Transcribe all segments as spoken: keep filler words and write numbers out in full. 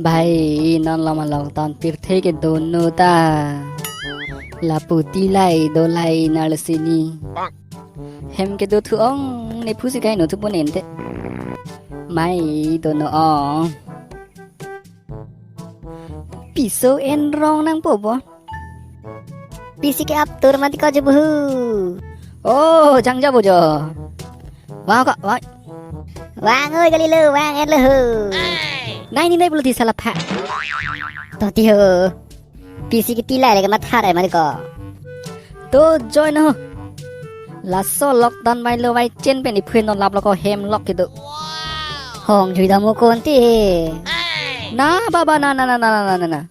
Bhai, non loma lockdown pirthe ke dono ta. Lapu tilai dolai nal sini. Hem kedo thu ong, nephu si kaino thupo nente. Mai dono ong. Piso en rong nangpo bo. Pisi ke aptur mati ko jubuhu. Oh, jangja bo jo. Wang ko, wang. Wang oi kali lo, wang et lo ho. Nai ni nai pulo di salah pha. To ti ho. Pisi ke tilai le ke mathar ai mati ko. To join ho. Laso lockdown mai lo vai chen pen iphu non lap lo ko hem lock kedo. Hong jui dam mo kon ti. Na baba na na na na na na na.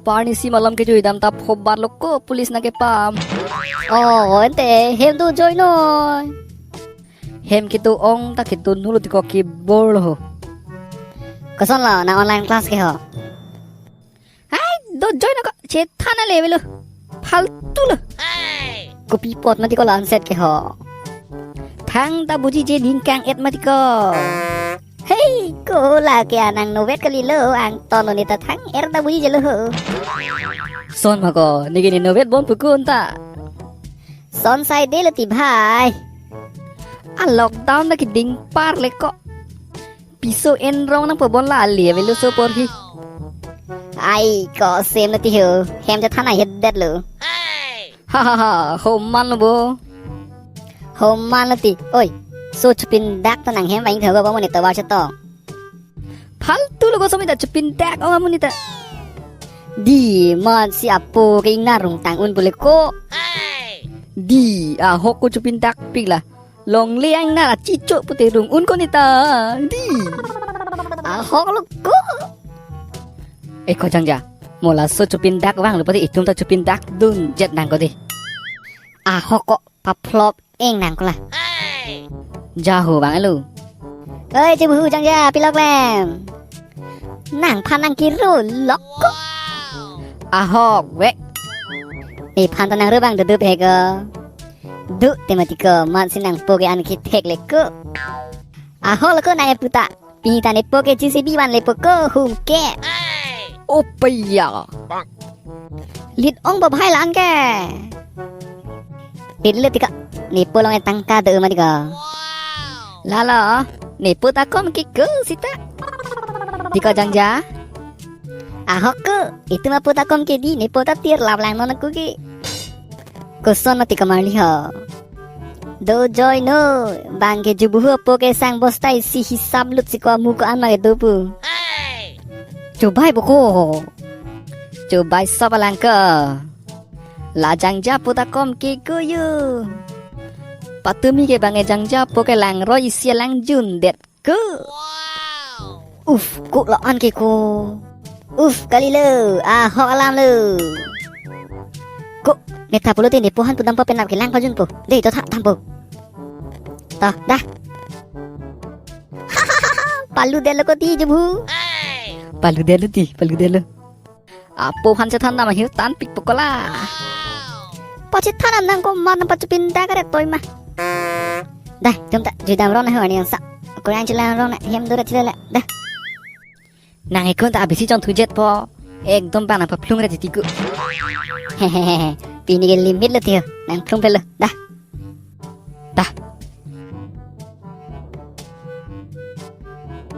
Parni si malam kejui dam ta phobat lo ko police nangkepam. Oh, ente hem do join noi. Hem kedo ong ta kedo nulo ti ko kebor lo ho. Koson lo na online class ke ho. Hai, do join ko chethan ale velo. Faltu lo. Kopi apot mati ko la-an set ke ho. Thangta buji je ningkang et mati ko. Hei, ko la ke anang novet kali lo, angton lo neta thang er ta buji je lo ho. Son ma ko, neke ne novet bon pukun ta. Son sai de lo ti bhai. A lockdown ta keding par le ko. Piso en rong nangpo bon la ali avelo so porhi. Ai, ko sem na ti ho. Hem chethan ai het det lo. Ha ha ha, homan lo bo. Homan lo ti. Oi, so chupin dak ta nang hem vang tho ba mo ne to ba chetong. Faltu lo ko somi ta chupin dak ong amonit ta. Di, man si apo ke ingnar rung tang un pule ko. Di, ahok ko chupin dak pik la. Longle ingnar achicho pute rung un ko neta. Di. Ahok lo ko. Eh, ko jangja. Mo laso chupin dak vang lo pute itum ta chupin dak dun jet nang ko di. Ahok ko paphlop eng nang ko la. Jaho vang alo. Oi, chibuhu jangja, pilok lem. Nangphan nang kiro lok ko. Ahok vek. Nephan ta nang ro vang dudu phe ko. Du te mati ko, man si nangpo ke an kithek le ko. Ahok lo ko nang eputa. Pini ta nepo ke J C B van lepo ko hum ke. Opaya. Lit ong ba bhai lang ke. Lit le ti ko. Nepo long etang ka do mati ko. Lalo, nepo ta kom ke ko sita. Ti ko jangja. Ahok ko, itum apo ta kom ke di, nepo ta tir lap lang non ko ke. Koson mati ko marli ho. Do joy no, bang ke jubuhu apo ke sang bosta isi hisap lut si ko amu ko an ma ke do pu. Chubai bo ko. Chubai sop alang ko. La jangja apo ta kom ke ko yo. Patumi ke bang e jangja apo ke lang roi isi lang jun det. Ku. Uf, ku lo an ke ku. Uf, kali lo. Ahok alam lo. Ku, ne tha pulo te nepo han pu dampo penap ke lang pajun po. Dei to tha dampo. Tah, dah. Palu delo ko ti jubuhu. Palu delo ti, palu delo. Apo han chethan nama hiu tan pik pokola. Pachethan nam nang ko man pachupin da kare toi ma. Dah, jom ta jui dam ron ho ani sa. Korean chila ron hem dura chila la. Dah. Nang ekon ta abisi chon thujet po. Ekdom bang nang paphlung ra titiku. Hehehe. Pini ke limit lo tiyo. Nang phlung pelo. Dah.